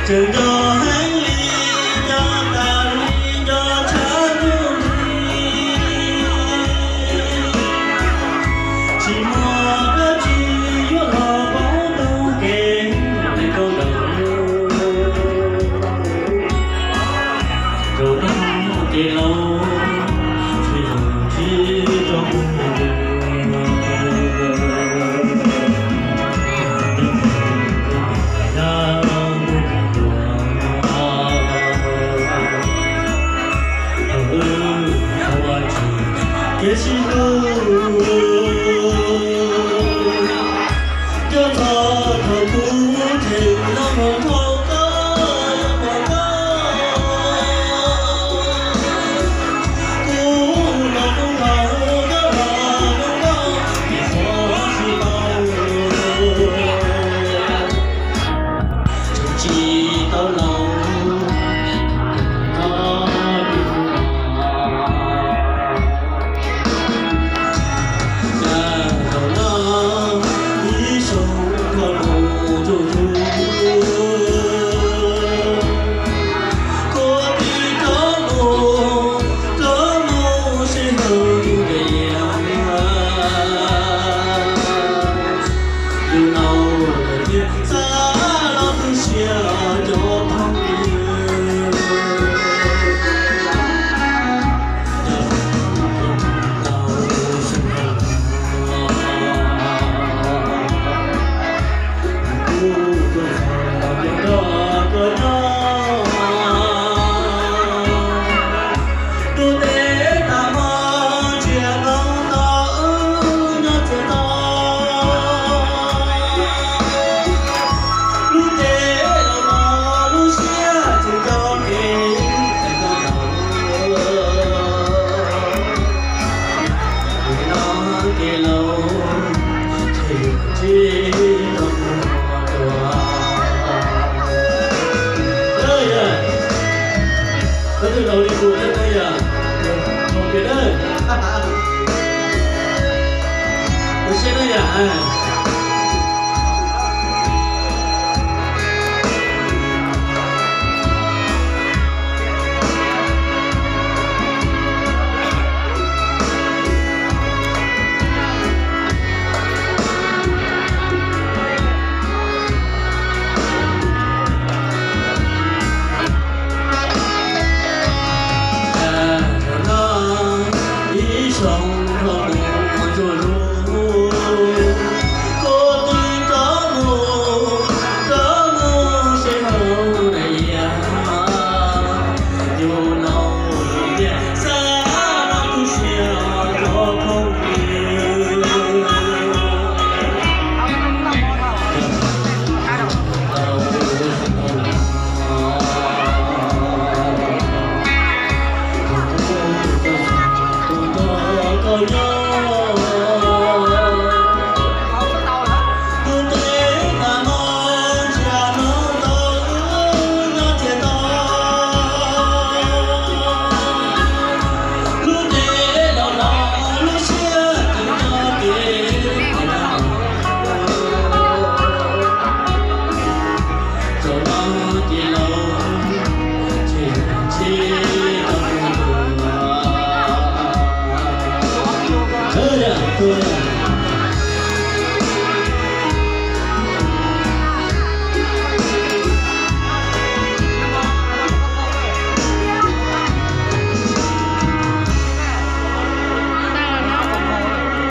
Tseem nco heev li, nco tas li, nco tshaj ntuj li. Tsis muaj dab tsi yuav los paub tau kev rau ntawm rau kev laus, tsis yog tsis rau kev sib hlub. Nco txog thaum kuv them los mus dhau koj, mus koj, kuv los mus dhau koj, los mus koj, es qhov sib tau tseem tsis tau laus. Thaum no ib xyoos koj mus zuj zus, kuv tig rov mus, rov mus sij hawm tus tias yus laus lawm thiaj xav los tu siab cov phooj ywg. Lub teb tas mog ntsia no tos wb nyob txias to. Lub teb los no lub siab tsis nco kev, es koj tau no kev laus, tsis tsis tau mus dua. Koj twb laus li kuv thiab na yom, laus pem na. Ua siab na yom. Ib xyoos koj mus zuj zus, kuv twb rov mus, rov mus sij hawm na yom. Yus laus lawm thiaj xav tu siab cov phooj ywg.